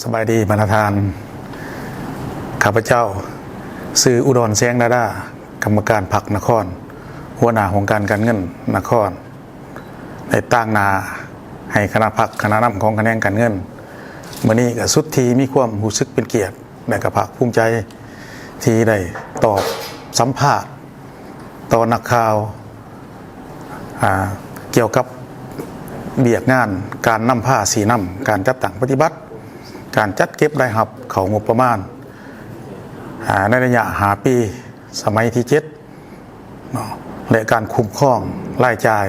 ສະບາຍດີບັນດາທ່ານ. ຂ້າພະເຈົ້າຊື່ ອຸດອນ ແສງດາດາ, ກຳມະການພັກນະຄອນ, ຫົວໜ້າຫ້ອງການການເງິນນະຄອນ, ໄດ້ຕາງໜ້າໃຫ້ຄະນະພັກ, ຄະນະນຳຂອງຂະແໜງການເງິນ. ມື້ນີ້ກໍສຸດທີ່ມີຄວາມຮູ້ສຶກເປັນກຽດ ແລະ ກໍພາກພູມໃຈທີ່ໄດ້ຕອບສຳພາດຕໍ່ນັກຂ່າວ ອ່າ ກ່ຽວກັບວຽກງານການນຳພາຊີ້ນຳການຈັດຕັ້ງປະຕິບັດ ການຈັດເກັບລາຍຮັບເຂົ້າງົບປະມານ ອ່າ ໃນໄລຍະຫ້າປີ ສະໄໝທີເຈັດເນາະ ແລະ ການຄຸ້ມຄອງລາຍຈ່າຍ.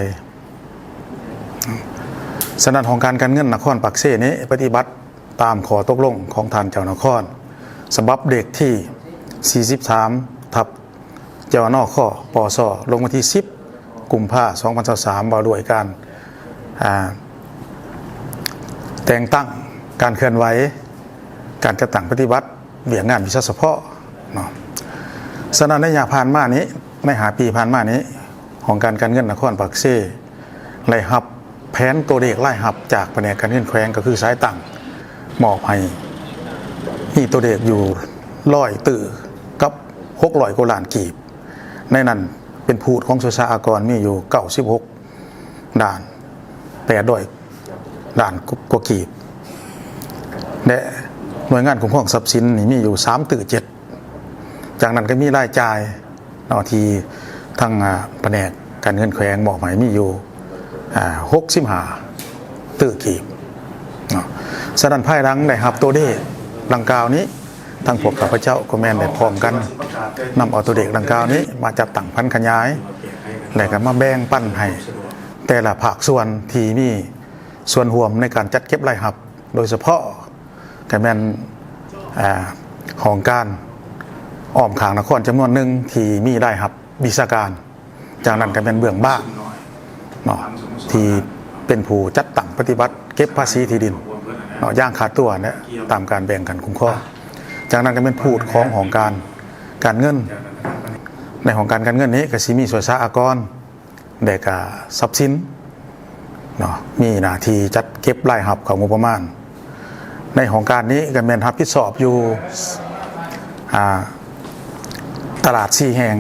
ສະນັ້ນ ຫ້ອງການການເງິນນະຄອນປາກເຊນີ້ປະຕິບັດຕາມຂໍ້ຕົກລົງຂອງທ່ານເຈົ້ານະຄອນ ສະບັບເລກທີສີ່ສິບສາມ ທັບ ຈນຄ ປສ ລົງວັນທີສິບ ກຸມພາ ສອງພັນຊາວສາມ ວ່າດ້ວຍການ ອ່າ ແຕ່ງຕັ້ງ, ການເຄື່ອນໄຫວ, ການຈັດຕັ້ງປະຕິບັດວຽກງານວິຊາສະເພາະເນາະ. ສະນັ້ນ ໃນໄລຍະຜ່ານມານີ້, ໃນຫ້າປີຜ່ານມານີ້, ຫ້ອງການການເງິນນະຄອນປາກເຊ ໄດ້ຮັບແຜນຕົວເລກລາຍຮັບຈາກພະແນກການເງິນແຂວງ ກໍຄືສາຍຕັ້ງ ມອບໃຫ້ ມີຕົວເລກຢູ່ຮ້ອຍຕື້ກັບຫົກຮ້ອຍກວ່າລ້ານກີບ. ໃນນັ້ນເປັນພູດຂອງສຸດສາອາກອນມີຢູ່ເກົ້າສິບຫົກລ້ານແປດຮ້ອຍລ້ານກວ່າກີບ ແລະ ໜ່ວຍງານຄຸ້ມຄອງຊັບສິນນີ້ມີຢູ່ສາມຕື້ເຈັດ. ຈາກນັ້ນກໍມີລາຍຈ່າຍເນາະ ທີ່ທາງ ອ່າ ພະແນກການເງິນແຂວງມອບໃຫ້ມີຢູ່ ອ່າ ຫົກສິບຫ້າຕື້ກີບເນາະ. ສະນັ້ນ ພາຍຫຼັງໄດ້ຮັບຕົວເລກດັ່ງກ່າວນີ້ ທາງພວກຂ້າພະເຈົ້າກໍແມ່ນໄດ້ພ້ອມກັນນຳເອົາຕົວເລກດັ່ງກ່າວນີ້ມາຈັດຕັ້ງຜັນຂະຫຍາຍ ແລະ ກໍມາແບ່ງປັນໃຫ້ແຕ່ລະພາກສ່ວນທີ່ມີສ່ວນຮ່ວມໃນການຈັດເກັບລາຍຮັບ ໂດຍສະເພາະກໍແມ່ນ ອ່າ ຫ້ອງການອ້ອມຂ້າງນະຄອນຈຳນວນໜຶ່ງທີ່ມີລາຍຮັບວິຊາການ. ຈາກນັ້ນກໍແມ່ນເບື້ອງບ້ານເນາະ ທີ່ເປັນຜູ້ຈັດຕັ້ງປະຕິບັດເກັບພາສີທີ່ດິນເນາະ ຢ່າງຂາດຕົວ ແລະ ຕາມການແບ່ງຂັ້ນຄຸ້ມຄອງ. ຈາກນັ້ນກໍແມ່ນພູດຂອງຫ້ອງການການເງິນ. ໃນຫ້ອງການການເງິນນີ້ກໍຊິມີສ່ວຍສາອາກອນ ແລະ ກະຊັບສິນເນາະ ມີໜ້າທີ່ຈັດເກັບລາຍຮັບເຂົ້າງົບປະມານ. ໃນຫ້ອງການນີ້ກໍແມ່ນຮັບຜິດຊອບຢູ່ ອ່າ ຕະຫຼາດສີ່ແຫ່ງ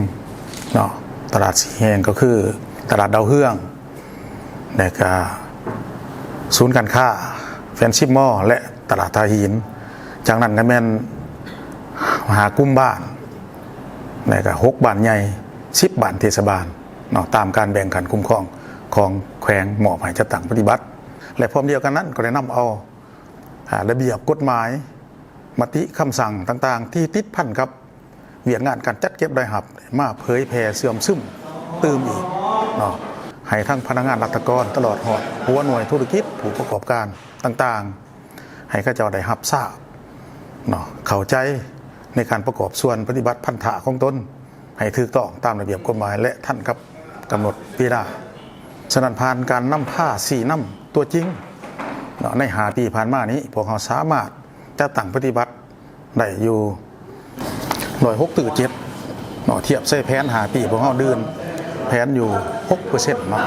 ເນາະ, ຕະຫຼາດສີ່ແຫ່ງກໍຄືຕະຫຼາດດາວເຮືອງ ແລະ ກະສູນການຄ້າແຟນຊິບມໍ ແລະ ຕະຫຼາດທ່າຫີນ. ຈາກນັ້ນກໍແມ່ນຫ້າກຸ່ມບ້ານ ແລະ ກະຫົກບ້ານໃຫຍ່ ສິບບ້ານເທດສະບານ ເນາະ ຕາມການແບ່ງຂັ້ນຄຸ້ມຄອງຂອງແຂວງມອບໃຫ້ຈັດຕັ້ງປະຕິບັດ ແລະ ພ້ອມດຽວກັນນັ້ນກໍໄດ້ນຳເອົາ ອາ ລະບຽບກົດໝາຍ ມະຕິຄຳສັ່ງຕ່າງໆ ທີ່ຕິດພັນກັບວຽກງານການຈັດເກັບລາຍຮັບ ມາເຜີຍແຜ່ເຊື່ອມຊຶມຕື່ມອີກເນາະ ໃຫ້ທັງພະນັກງານລັດຖະກອນ ຕະຫຼອດຮອດຫົວໜ່ວຍທຸລະກິດ ຜູ້ປະກອບການຕ່າງໆ ໃຫ້ເຂົາເຈົ້າໄດ້ຮັບຊາບເນາະ ເຂົ້າໃຈໃນການປະກອບສ່ວນປະຕິບັດພັນທະຂອງຕົນ ໃຫ້ຖືກຕ້ອງຕາມລະບຽບກົດໝາຍ ແລະ ທັນກັບກຳນົດເວລາ. ສະນັ້ນ ຜ່ານການນຳພາຊີ້ນຳຕົວຈິງເນາະ ໃນຫ້າປີຜ່ານມານີ້ ພວກເຮົາສາມາດຈັດຕັ້ງປະຕິບັດໄດ້ຢູ່ຮ້ອຍຫົກຕື້ເຈັດເນາະ. ທຽບໃສ່ແຜນຫ້າປີ ພວກເຮົາດື່ມແຜນຢູ່ຫົກເປີເຊັນເນາະ,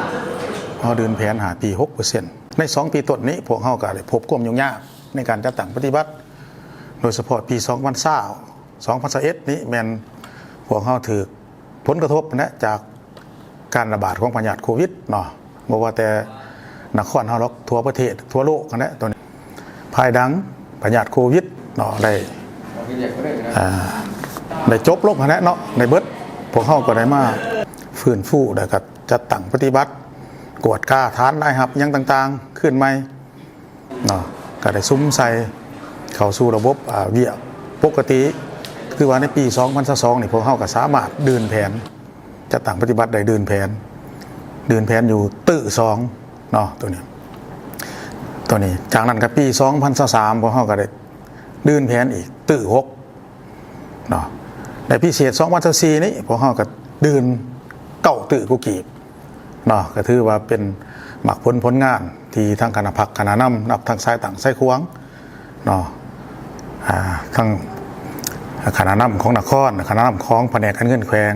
ເຮົາດື່ມແຜນຫ້າປີຫົກເປີເຊັນ. ໃນສອງປີຕົ້ນນີ້ ພວກເຮົາກໍໄດ້ພົບຄວາມຫຍຸ້ງຍາກໃນການຈັດຕັ້ງປະຕິບັດ ໂດຍສະເພາະປີສອງພັນຊາວ ສອງພັນຊາວເອັດນີ້ແມ່ນພວກເຮົາຖືກຜົນກະທົບຫັ້ນແຫຼະ ຈາກການລະບາດຂອງພະຍາດໂຄວິດເນາະ, ບໍ່ວ່າແຕ່ນະຄອນເຮົາດອກ ທົ່ວປະເທດ ທົ່ວໂລກຫັ້ນແຫຼະ. ຕອນນີ້ ພາຍຫຼັງພະຍາດໂຄວິດເນາະ ໄດ້ ອ່າ ໄດ້ຈົບລົງຫັ້ນແຫຼະເນາະ ໄດ້ເບິດ, ພວກເຮົາກໍໄດ້ມາຟື້ນຟູ ແລ້ວກໍຈັດຕັ້ງປະຕິບັດ ກວດກາຖານລາຍຮັບຫຍັງຕ່າງໆ ຄືນໃໝ່ ເນາະ ກໍໄດ້ສຸມໃສ່ເຂົ້າສູ່ລະບົບ ອາ ວຽກປົກກະຕິ. ຄືວ່າໃນປີສອງພັນຊາວສອງນີ້ ພວກເຮົາກໍສາມາດດື່ມແຜນ ຈັດຕັ້ງປະຕິບັດໄດ້ດື່ມແຜນ, ດື່ມແຜນຢູ່ຕື້ສອງເນາະ ໂຕນີ້ ໂຕນີ້. ຈາກນັ້ນກໍປີສອງພັນຊາວສາມ ພວກເຮົາກໍໄດ້ດື່ມແຜນອີກຕື້ຫົກ ເນາະ. ໃນພິເສດສອງພັນຊາວສີ່ນີ້ ພວກເຮົາກໍດື່ມເກົ້າຕື້ກວ່າກີບເນາະ, ກໍຖືວ່າເປັນໝາກຜົນຜົນງານທີ່ທາງຄະນະພັກຄະນະນຳ ນັບທັງສາຍຕັ້ງສາຍຂວາງເນາະ, ອ່າ ທັງຄະນະນຳຂອງນະຄອນ ຄະນະນຳຂອງພະແນກການເງິນແຂວງ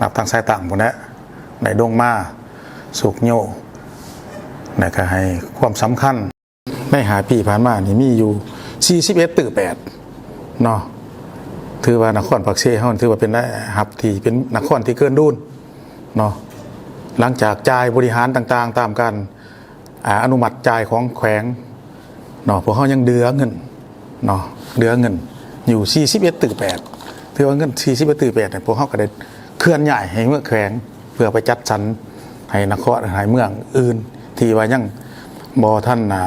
ນັບທັງສາຍຕັ້ງພຸ້ນແຫຼະ ໄດ້ລົງມາຊຸກຍູ້ ແລະ ກໍໃຫ້ຄວາມສຳຄັນ. ໃນຫ້າປີຜ່ານມານີ້ ມີຢູ່ ສີ່ສິບເອັດ ຕື້ ແປດ ເນາະ. ຖືວ່ານະຄອນປາກເຊເຮົາ ຖືວ່າເປັນນະ ຮັບທີ່ເປັນນະຄອນທີ່ເກີນດູນເນາະ. ຫຼັງຈາກຈ່າຍບໍລິຫານຕ່າງໆ ຕາມການ ອາ ອະນຸມັດຈ່າຍຂອງແຂວງເນາະ, ພວກເຮົາຍັງເດືອເງິນເນາະ, ເດືອເງິນຢູ່ ສີ່ສິບເອັດ ຕື້ ແປດ. ຖືວ່າເງິນ ສີ່ສິບເອັດ ຕື້ ແປດ ເນຍ ພວກເຮົາກໍໄດ້ເຄື່ອນຍ້າຍໃຫ້ເມືອງແຂວງ ເພື່ອໄປຈັດສັນໃຫ້ນະຄອນ ໃຫ້ເມືອງອື່ນທີ່ວ່າຍັງບໍ່ທັນ ອາ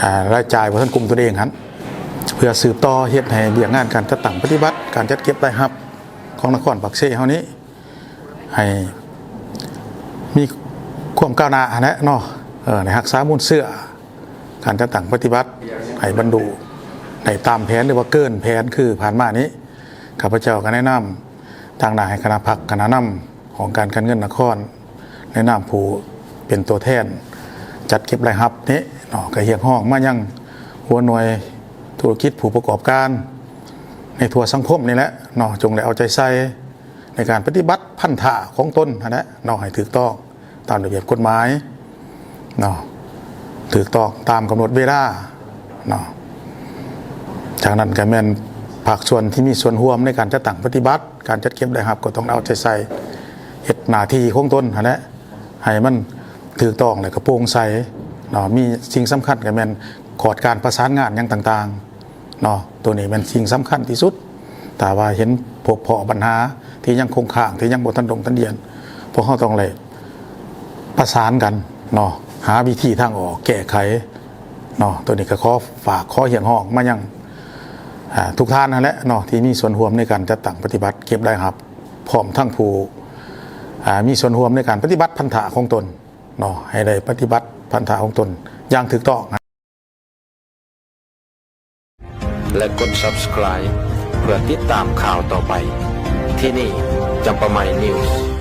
ອາ ລາຍຈ່າຍບໍ່ທັນກຸມຕົນເອງຫັ້ນ ເພື່ອສືບຕໍ່ເຮັດໃຫ້ວຽກງານການຈັດຕັ້ງປະຕິບັດ ການຈັດເກັບລາຍຮັບຂອງນະຄອນປາກເຊເຮົານີ້ ໃຫ້ມີຄວາມກ້າວໜ້າຫັ້ນແຫຼະເນາະ, ເອີ ໃຫ້ຮັກສາມູນເຊື້ອການຈັດຕັ້ງປະຕິບັດໃຫ້ບັນລຸໄດ້ຕາມແຜນ ຫຼືວ່າເກີນແຜນຄືຜ່ານມານີ້. ຂ້າພະເຈົ້າກໍແນະນຳ ຕາງໜ້າໃຫ້ຄະນະພັກ ຄະນະນຳຫ້ອງການການເງິນນະຄອນ ໃນນາມຜູ້ເປັນຕົວແທນຈັດເກັບລາຍຮັບນີ້ເນາະ, ກໍຮຽກຮ້ອງມາຍັງຫົວໜ່ວຍທຸລະກິດ ຜູ້ປະກອບການໃນທົ່ວສັງຄົມນີ້ແຫຼະເນາະ, ຈົ່ງໄດ້ເອົາໃຈໃສ່ໃນການປະຕິບັດພັນທະຂອງຕົນຫັ້ນແຫຼະເນາະ ໃຫ້ຖືກຕ້ອງຕາມລະບຽບກົດໝາຍເນາະ, ຖືກຕ້ອງຕາມກຳນົດເວລາເນາະ. ຈາກນັ້ນກໍແມ່ນພາກສ່ວນທີ່ມີສ່ວນຮ່ວມໃນການຈັດຕັ້ງປະຕິບັດ ການຈັດເກັບລາຍຮັບ ກໍຕ້ອງເອົາໃຈໃສ່ເຮັດໜ້າທີ່ຂອງຕົນຫັ້ນແຫຼະ ໃຫ້ມັນຖືກຕ້ອງ ແລະ ກໍໂປ່ງໃສເນາະ. ມີສິ່ງສຳຄັນກໍແມ່ນຂອດການປະສານງານຫຍັງຕ່າງໆເນາະ, ໂຕນີ້ແມ່ນສິ່ງສຳຄັນທີ່ສຸດ. ຖ້າວ່າເຫັນພົບພໍ້ບັນຫາທີ່ຍັງຄົງຄ້າງ ທີ່ຍັງບໍ່ທັນດົງທັນດຽນ ພວກເຮົາຕ້ອງໄດ້ປະສານກັນເນາະ, ຫາວິທີທາງອອກແກ້ໄຂເນາະ. ໂຕນີ້ກໍຂໍຝາກ ຂໍຮຽກຮ້ອງມາຍັງ ອາ ທຸກທ່ານຫັ້ນແຫຼະເນາະ ທີ່ມີສ່ວນຮ່ວມໃນການຈັດຕັ້ງປະຕິບັດເກັບລາຍຮັບ ພ້ອມທັງຜູ້ ອາ ມີສ່ວນຮ່ວມໃນການປະຕິບັດພັນທະຂອງຕົນເນາະ, ໃຫ້ໄດ້ປະຕິບັດພັນທະຂອງຕົນຢ່າງຖືກຕ້ອງ ແລະ ກົດ Subscribe ເພື່ອຕິດຕາມຂ່າວຕໍ່ໄປ. ທີ່ນີ້ ຈຳປາໃໝ່ News.